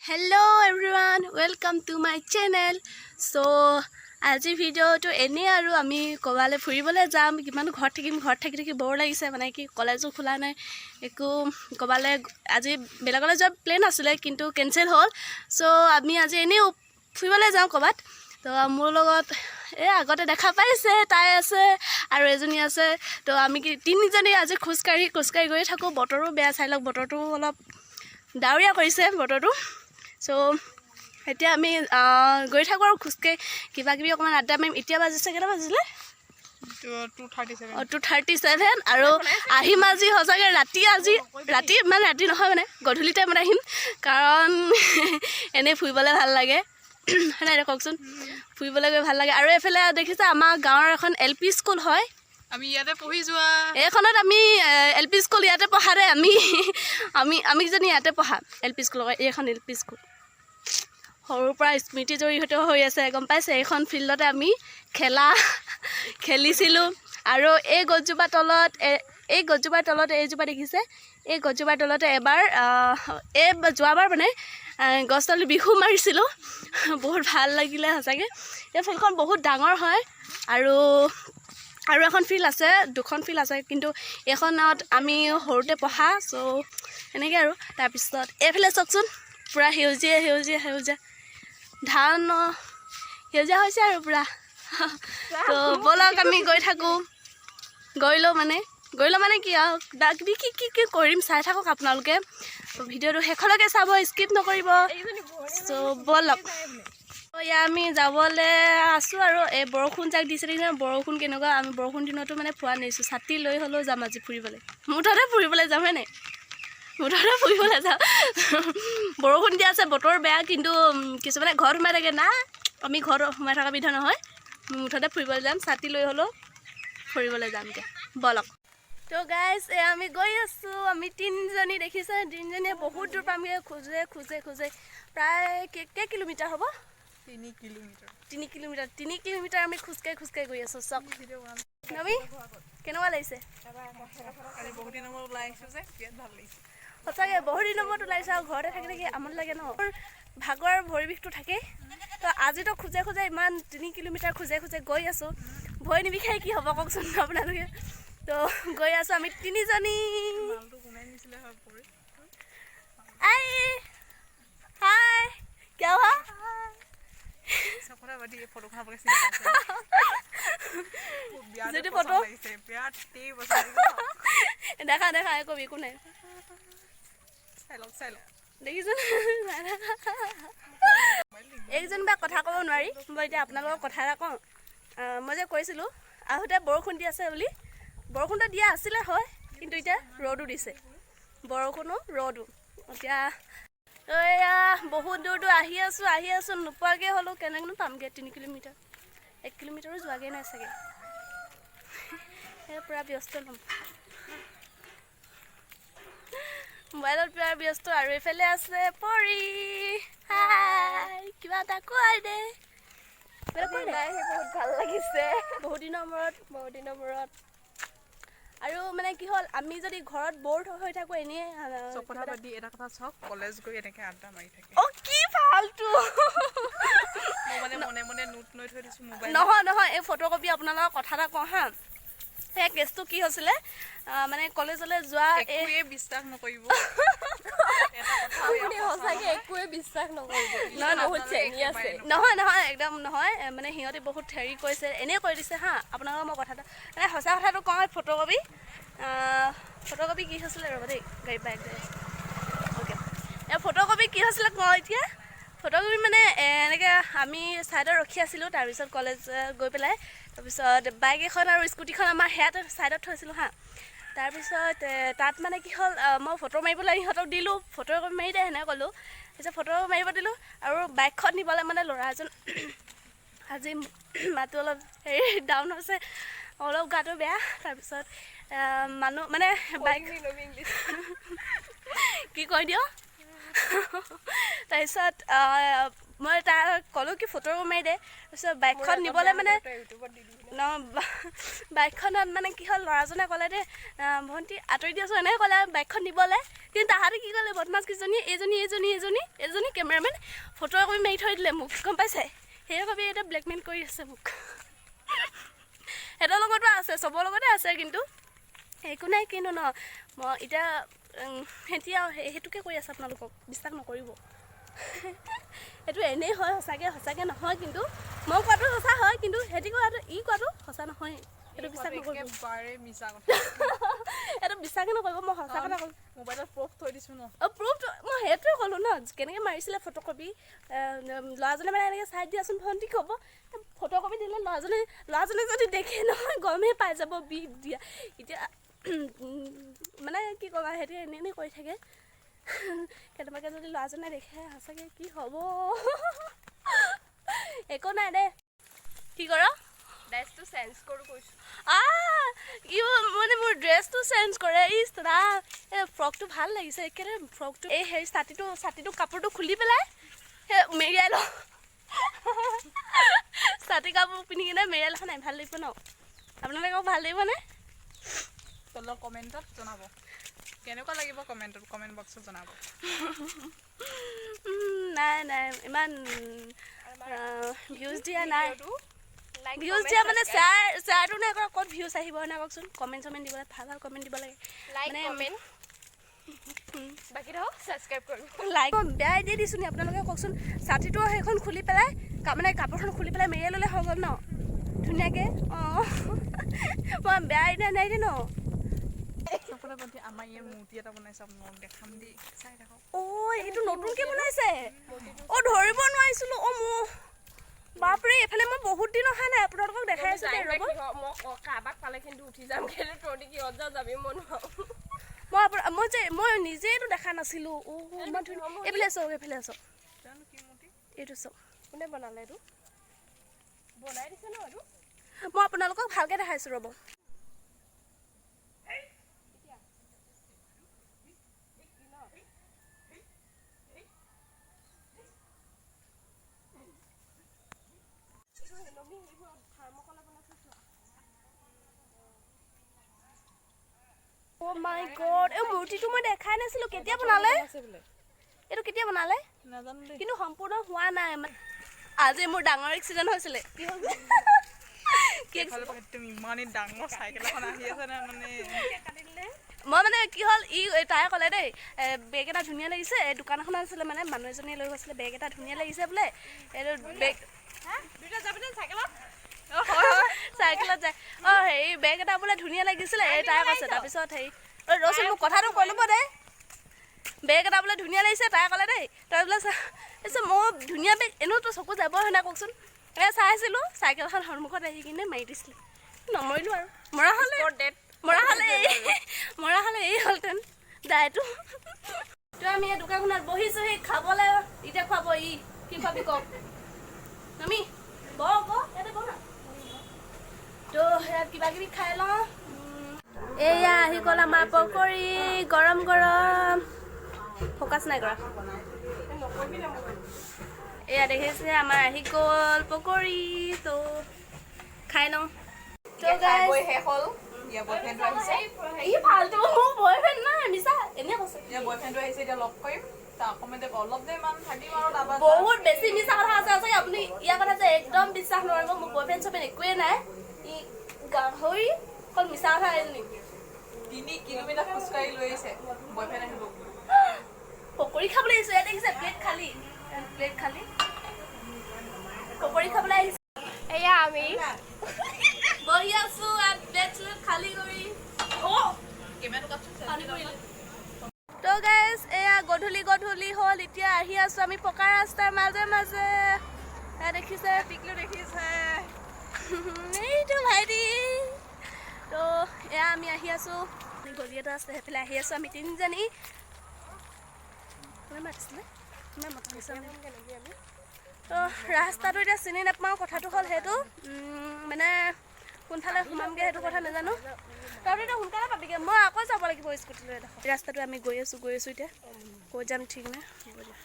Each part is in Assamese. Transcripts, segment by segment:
Hello everyone, welcome to my channel. So আজিৰ ভিডিঅ'টো এনেই আৰু আমি ক'ৰবালৈ ফুৰিবলৈ যাম। কিমান ঘৰত থাকিম, ঘৰত থাকি থাকি বৰ লাগিছে। মানে কি, কলেজো খোলা নাই একো। ক'ৰবালৈ আজি বেলেগলৈ যোৱাৰ প্লেন আছিলে, কিন্তু কেঞ্চেল হ'ল। চ' আমি আজি এনেই ফুৰিবলৈ যাওঁ ক'ৰবাত। তো মোৰ লগত এই আগতে দেখা পাইছে, তাই আছে আৰু এজনী আছে। তো আমি কি তিনিজনী আজি খোজকাঢ়ি খোজকাঢ়ি গৈ থাকোঁ। বতৰো বেয়া, চাই লওক, বতৰটো অলপ ডাৱৰীয়া কৰিছে বতৰটো। চ' এতিয়া আমি গৈ থাকোঁ আৰু খোজকাঢ়ি কিবা কিবি অকণমান আড্ডা মাৰিম। এতিয়া বাজিছে, কেইটা বাজিলে? 2:37। অঁ, 2:37। আৰু আহিম আজি সঁচাকৈ ৰাতি, আজি ৰাতি, ইমান ৰাতি নহয়, মানে গধূলি টাইমত আহিম, কাৰণ এনেই ফুৰিবলৈ ভাল লাগে, হয় নাই কওকচোন? ফুৰিবলৈ গৈ ভাল লাগে। আৰু এইফালে দেখিছে, আমাৰ গাঁৱৰ এখন এল পি স্কুল হয়। আমি ইয়াতে পঢ়ি যোৱা। এইখনত আমি এল পি স্কুল ইয়াতে পঢ়া দেই। আমি আমি আমি কেইজনী ইয়াতে পঢ়া এল পি স্কুলৰ। এইখন এল পি স্কুল সৰুৰ পৰা স্মৃতি জড়িত হৈ আছে, গম পাইছে? এইখন ফিল্ডতে আমি খেলা খেলিছিলোঁ। আৰু এই গছজোপা তলত, এই গছজোপাৰ তলত, এইজোপা দেখিছে, এই গছজোপাৰ তলতে এবাৰ, এই যোৱাবাৰ মানে গছতলত বিহু মাৰিছিলোঁ। বহুত ভাল লাগিলে সঁচাকৈ। এই ফিল্ডখন বহুত ডাঙৰ হয় আৰু আৰু এখন ফিল্ড আছে, দুখন ফিল্ড আছে, কিন্তু এইখনত আমি সৰুতে পঢ়া। চ' সেনেকৈ আৰু তাৰপিছত এইফালে চাওকচোন, পূৰা সেউজীয়া সেউজীয়া সেউজীয়া ধান, সেউজীয়া হৈছে আৰু পূৰা। তো ব'লক, আমি গৈ থাকোঁ। গৈ লওঁ, মানে গৈ লওঁ, মানে কি আৰু কিবা কিবি কি কি কি কৰিম চাই থাকক আপোনালোকে। ভিডিঅ'টো শেষলৈকে চাব, স্কিপ নকৰিব। চ' ব'লক। এয়া আমি যাবলৈ আছোঁ আৰু এই বৰষুণ জাক দিছে, দেখিছে বৰষুণ কেনেকুৱা? আমি বৰষুণ দিনতো মানে ফুৰা নিছোঁ, ছাতি লৈ হ'লেও যাম আজি ফুৰিবলৈ। মুঠতে ফুৰিবলৈ যাম, হয় নাই? মুঠতে ফুৰিবলৈ যাম। বৰষুণ দিয়া আছে, বতৰ বেয়া, কিন্তু কিছুমানে ঘৰত সোমাই থাকে না, আমি ঘৰত সোমাই থকা বিধৰ নহয়। মুঠতে ফুৰিবলৈ যাম, ছাতি লৈ হ'লেও ফুৰিবলৈ যাম। এতিয়া ব'লক। তো গাইজ, এয়া আমি গৈ আছোঁ। আমি তিনিজনী, দেখিছে, তিনিজনীয়ে বহুত দূৰ পামগৈ খোজে খোজে খোজে। প্ৰায় কেই কিলোমিটাৰ হ'ব? 3 কিলোমিটাৰ। 3 কিলোমিটাৰ, 3 কিলোমিটাৰ আমি খোজকাঢ়ি খোজকাঢ়ি গৈ আছোঁ। চাওক নমি, কেনেকুৱা লাগিছে? আজি বহুত দিনৰ মূৰত ওলাই আহিছোঁ যে, বিৰাট ভাল লাগিছে। সঁচাকৈ বহুত দিনৰ মূৰত ওলাইছোঁ আৰু ঘৰতে থাকি থাকি আমনি লাগে ন। ভাগৰ, ভৰি বিষটো থাকেই। তো আজিতো খোজে খোজে ইমান 3 কিলোমিটাৰ খোজে খোজে গৈ আছোঁ, ভৰি নিবিষাই কি হ'ব কওকচোন আপোনালোকে? তো গৈ আছোঁ আমি তিনিজনী। মালটো কোনে নিছিলে হয় পৰি। আই হাই, क्या हुआ? চব কথা পাতি এই ফটোখন আপোনালোকে চিনি পাইছে। বিৰাট যিটো পচন্দ ফটো। লাগিছে, বিৰাটেই পচন্দ লাগিছে। দেখা দেখা, একো একো নাই। চাই লওক, চাই লওক। দেখিছে, এইকেইজন বা কথা ক'ব নোৱাৰি। মই এতিয়া আপোনালোকক কথা এটা কওঁ। মই যে কৈছিলোঁ আহোঁতে বৰষুণ দি আছে বুলি, বৰষুণটো দিয়া আছিলে হয়, কিন্তু এতিয়া ৰ'দো দিছে, বৰষুণো ৰ'দো। এতিয়া এয়া বহুত দূৰটো আহি আছোঁ, আহি আছোঁ, নোপোৱাগৈ হ'লোঁ। কেনেকৈনো পামগৈ 3 কিলোমিটাৰ? 1 কিলোমিটাৰো যোৱাগৈ নাই চাগে। এই পূৰা ব্যস্ত ল'ম মোবাইলত, পূৰা ব্যস্ত। আৰু এইফালে আছে পৰি। হাই, কিবা এটা কোৱাই দে, কিবা এটা কৈ দে। ওলাই আহি বহুত ভাল লাগিছে। বহুত দিনৰ মূৰত। বহুত দিনৰ মূৰত। আৰু মানে কি হ'ল, আমি যদি ঘৰত ব'ৰ হৈ থাকোঁ এনেই চব কথা কিবা এটা পাতি এটা কথা চাওক, কলেজ গৈ এনেকে আড্ডা মাৰি থাকে। অ' কি ফাল্টু! মই মানে মনে মনে নোট লৈ থৈ দিছোঁ মোবাইল। নহয় নহয়, এই ফটো কপি, আপোনালোকৰ কথা এটা কওঁ হা। সেই কেছটো কি হৈছিলে, মানে কলেজলৈ যোৱা এই একোৱে বিশ্বাস নকৰিব, এটা কথা। আপুনি সঁচাকে একোৱে বিশ্বাস নকৰিব। নহয়, বহুত চেনি আছে। নহয় নহয়, একদম নহয়। মানে সিহঁতে বহুত হেৰি কৈছে, এনেই কৈ দিছে হা। আপোনালোকক মই কথা এটা, মানে সঁচা কথাটো কওঁ। ফটো কপি, ফটো কপি কি হৈছিলে, ৰ'ব দেই, গাড়ী বাইক যাই আছে। অ'কে, এই ফটো কপি কি হৈছিলে কওঁ এতিয়া। ফটো কপি মানে এনেকৈ আমি ছাইডত ৰখি আছিলোঁ। তাৰপিছত কলেজ গৈ পেলাই, তাৰপিছত বাইক এখন আৰু স্কুটিখন আমাৰ সেয়াতে ছাইডত থৈছিলোঁ হা। তাৰপিছত তাত মানে কি হ'ল, মই ফটো মাৰিবলৈ ইহঁতক দিলোঁ। ফটো কপি মাৰি দে সেনেকৈ ক'লোঁ। তাৰপিছত ফটো মাৰিব দিলোঁ আৰু বাইকখন নিবলৈ মানে ল'ৰা এজন, আজি মাতটো অলপ হেৰি ডাউন হৈছে, অলপ গাটো বেয়া। তাৰপিছত মানুহ মানে বাইক কি কৈ দিয়, তাৰপিছত মই তাক ক'লোঁ কি ফটো মাৰি দে। তাৰপিছত বাইকখন নিবলৈ মানে ইউটিউবত দি দিবি। ন, বাইকখনত মানে কি হ'ল, ল'ৰাজনে ক'লে দেই, ভণ্টি আঁতৰি দিয়াচোন, এনেকৈ ক'লে বাইকখন নিবলৈ। কিন্তু তাহাঁতে কি ক'লে, বদমাছ কেইজনী, এইজনী এইজনী এইজনী এইজনী কেমেৰামেন, ফটো একপি মাৰি থৈ দিলে মোক, গম পাইছে? সেই ভাবি এতিয়া ব্লেকমেইল কৰি আছে মোক। সিহঁতৰ লগতো আছে, চবৰ লগতে আছে, কিন্তু একো নাই। কিন্তু ন মই এতিয়া এতিয়া সেইটোকে কৈ আছে আপোনালোকক, বিশ্বাস নকৰিব। সেইটো এনেই হয়, সঁচাকৈ সঁচাকৈ নহয়। কিন্তু মই কোৱাটো সঁচা হয়, কিন্তু সিহঁতি কোৱাটো, ই কোৱাটো সঁচা নহয়। সেইটো বিশ্বাস নকৰিব। একেবাৰে মিছা কথা। সেইটো বিশ্বাসে নকৰিব। মই সঁচা কথা ক'লোঁ। মোবাইলত প্ৰুফ থৈ দিছো ন। অঁ, প্ৰুফটো মই সেইটোৱে ক'লোঁ ন, কেনেকৈ মাৰিছিলে ফটো কপি। ল'ৰাজনে মানে এনেকৈ চাই দিয়াচোন ভণ্টি ক'ব, ফটো কপি দিলে ল'ৰাজনে যদি দেখে নহয়, গমেই পাই যাব বি দিয়া। এতিয়া মানে কি ক'বা, সিহঁতি এনেই এনেই কৰি থাকে। কেনেবাকৈ যদি ল'ৰাজনে দেখে, সঁচাকৈ কি হ'ব? একো নাই দেই। কি কৰ? ড্ৰেছটো চেঞ্জ কৰোঁ কৈছোঁ। ই মানে মোৰ ড্ৰেছটো চেঞ্জ কৰে। ইছ ৰাম, এই ফ্ৰকটো ভাল লাগিছে একেবাৰে। ফ্ৰকটো এই হেৰি ছাতিটো কাপোৰটো খুলি পেলাই সেই মেৰিয়াই লওঁ। ছাতি কাপোৰ পিন্ধি কিনে মেৰিয়াই লোৱা নাই, ভাল লাগিব ন? আপোনালোকক ভাল লাগিবনে? তলৰ কমেণ্টত জনাব কেনেকুৱা লাগিব, কমেণ্ট বক্সত জনাব। নাই নাই, ইমান ভিউজ দিয়া নাই। লাইক, ভিউজ দিয়া মানে শ্বেয়াৰটো নাই কৰা, ক'ত ভিউজ আহিব নাই কওকচোন? কমেণ্ট চমেণ্ট দিব লাগে, ভাল ভাল কমেণ্ট দিব লাগে। লাইক, মানে কমেণ্ট, বাকী ধৰক ছাবস্ক্ৰাইব কৰিব। লাইক বেয়া আইডিয়া দিছোঁ নি আপোনালোকে কওকচোন? ছাতিটো সেইখন খুলি পেলাই মানে কাপোৰখন খুলি পেলাই মেৰিয়াই ল'লে হৈ গ'ল ন ধুনীয়াকৈ। অঁ, মই বেয়া আইডিয়া নাই দিয়া ন? আপোনাৰ ভণ্টি, আমাৰ ইয়াৰ মূৰ্তি এটা বনাইছে, আপোনালোকক দেখাম দেই, চাই থাকক। অ' এইটো নতুনকৈ বনাইছে। অ' ধৰিব নোৱাৰিছিলোঁ। অ' মোৰ বাপৰে, এইফালে মই বহুত দিন অহা নাই। আপোনালোকক দেখাই আছোঁ দেই, ৰ'ব। মই কাৰোবাক পালে কিন্তু উঠি যাম, কিন্তু তহঁতি কিহত যাওঁ যাবি, মই নোৱাৰোঁ। মই যে মই নিজেইতো দেখা নাছিলোঁ। অ' ইমান ধুনীয়া। এইফালে চাওক, এইফালে চাওক। জানো কি মূৰ্তি। এইটো চাওক। কোনে বনালে এইটো? বনাই দিছে ন এইটো? মই আপোনালোকক ভালকৈ দেখাইছোঁ, ৰ'ব। অ' মাই গড, এই মূৰ্তিটো মই দেখাই নাছিলোঁ। কেতিয়া বনালে এইটো? কেতিয়া বনালে? নাজানো দেই। কিন্তু সম্পূৰ্ণ হোৱা নাই। মানে আজি মোৰ ডাঙৰ এক্সিডেণ্ট হৈছিলে। কি হ'ল? কি এইফালৰ পৰা একদম ইমানেই ডাঙৰ চাইকেল এখন আহি আছে না মানে। মই মানে কি হ'ল, ই এই তাই ক'লে দেই, বেগ এটা ধুনীয়া লাগিছে। এই দোকান এখন আছিলে, মানে মানুহ এজনীয়ে লৈ গৈছিলে, বেগ এটা ধুনীয়া লাগিছে বোলে। এইটো বেগ চাইকেলত। চাইকেলত যায়। অঁ, হেৰি বেগ এটা বোলে ধুনীয়া লাগিছিলে, এই তাই কৈছে। তাৰপিছত হেৰি, ঐ ৰচোন, মোক কথাটো কৈ ল'ব দে। বেগ এটা বোলে ধুনীয়া লাগিছে, তাই ক'লে দেই। তই বোলে তাৰপিছত মই ধুনীয়া বেগ এনেওতো চকু যাব হয় নাই কওকচোন? এই চাইছিলোঁ, চাইকেলখন সন্মুখত আহি কিনে মাৰি দিছিলে। নমৰিলোঁ আৰু, মৰা হ'লে এই হ'লহেঁতেন দায়টো। তো আমি এই দোকানখনত বহিছোহি খাবলৈ। এতিয়া খুৱাব ই। কি খুৱাবি কওক? আমি বহ আকৌ ইয়াতে, বহ না। তো ইয়াত কিবা কিবি খাই লওঁ। এয়া আহি গ'ল আমাৰ পকৰি, গৰম গৰম। ফ'কাছ নাই কৰা। এয়া দেখিছে, আমাৰ আহি গ'ল পকৰি। তো খাই লওঁ। তো খাই guys, বৈ শেষ হ'ল। ইয়াৰ বয়ফ্ৰেণ্ডটো আহিছে। ই ফাল্টু, মোৰ বয়ফ্ৰেণ্ড নাই, মিছা এনেই কৈছে। ইয়াৰ বয়ফ্ৰেণ্ডটো আহিছে, এতিয়া লগ কৰিম। তাৰ অকণমান অলপ দেৰিমান থাকিম আৰু তাৰপৰা বহুত বেছি মিছা কথা আছে সঁচাকে। আপুনি ইয়াৰ কথা যে একদম বিশ্বাস নোৱাৰিব। মোৰ বয়ফ্ৰেণ্ড চয়ফ্ৰেণ্ড একোৱেই নাই। ই গাহৰি, অকল মিছা কথা এজনী। 3 কিলোমিটাৰ খোজকাঢ়ি লৈ আহিছে বয়ফ্ৰেণ্ড আহিব বুলি। পকৰি খাবলৈ আহিছো। ইয়াত দেখিছে, প্লেট খালী, প্লেট খালী। পকৰি খাবলৈ আহিছো। এয়া আমি বহি আছো ইয়াত প্লেট চিলেট খালী কৰি। অ' কেমেৰাটো কাটচোন। পানী পৰিলে। তো গাইজ, এয়া গধূলি গধূলি হ'ল। এতিয়া আহি আছো আমি পকা ৰাস্তাৰ মাজে মাজে। এয়া দেখিছে। টিকলু দেখিছে। এইটো ভাইটি। তো এয়া আমি আহি আছো, গলি এটা আছে, সেইফালে আহি আছো আমি তিনিজনী। কোনে মাতিছিলে? কোনে মতা নাছিলে? তো ৰাস্তাটো এতিয়া চিনি নাপাওঁ, কথাটো হ'ল সেইটো। মানে কোনফালে সোমামগৈ সেইটো কথা নাজানো। তহঁতি এতিয়া সোনকালে পাবিগৈ, মই আকৌ যাব লাগিব স্কুটি লৈ। দেখোন ৰাস্তাটো আমি গৈ আছোঁ, গৈ আছোঁ, এতিয়া ক'ত যাম ঠিক নাই। হ'ব দিয়া।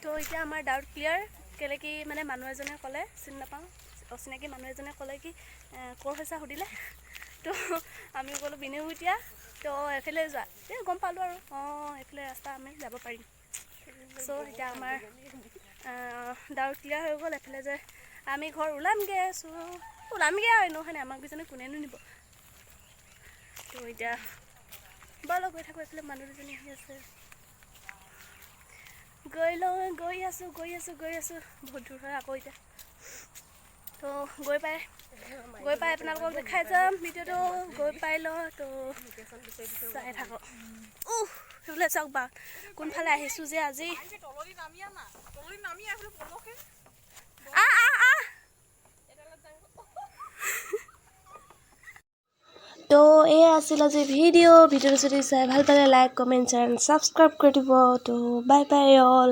তো এতিয়া আমাৰ ডাউট ক্লিয়াৰ। কেলে কি মানে মানুহ এজনে ক'লে, চিনি নাপাওঁ, অচিনাকি মানুহ এজনে ক'লে কি ক'ৰ হৈছা সুধিলে। তো আমি ক'লোঁ বিনেহুতিয়া। তো এইফালে যোৱা, এই গম পালোঁ আৰু অঁ এইফালে ৰাস্তা, আমি যাব পাৰিম। চ' এতিয়া আমাৰ ডাউট ক্লিয়াৰ হৈ গ'ল। এইফালে যে আমি ঘৰ ওলামগৈ। চ' ওলামগৈ আৰু এনেও হয় নাই, আমাক দুজনী কোনেনো নিব? তো এতিয়া ব'লক, গৈ থাকোঁ। এইফালে মানুহ দুজনী আহি আছে। গৈ লওঁ, গৈ আছোঁ, গৈ আছোঁ, গৈ আছোঁ। বহুত দূৰ হয় আকৌ এতিয়া। তো গৈ পাই আপোনালোকক দেখাই যাম ভিডিঅ'টো। গৈ পাই লওঁ, তো চাই থাকক। উহ, সেইফালে চাওক বা কোনফালে আহিছোঁ যে আজি। তলদি নামি আনা, তলদি নামি আহিলে পলসে। আহ আহ আহ। তো এয়া আছিল আজি ভিডিঅ'। ভিডিঅ'টো যদি চাই ভাল পালে like, comment, share, subscribe কৰি দিব। তো বাই বাই অল।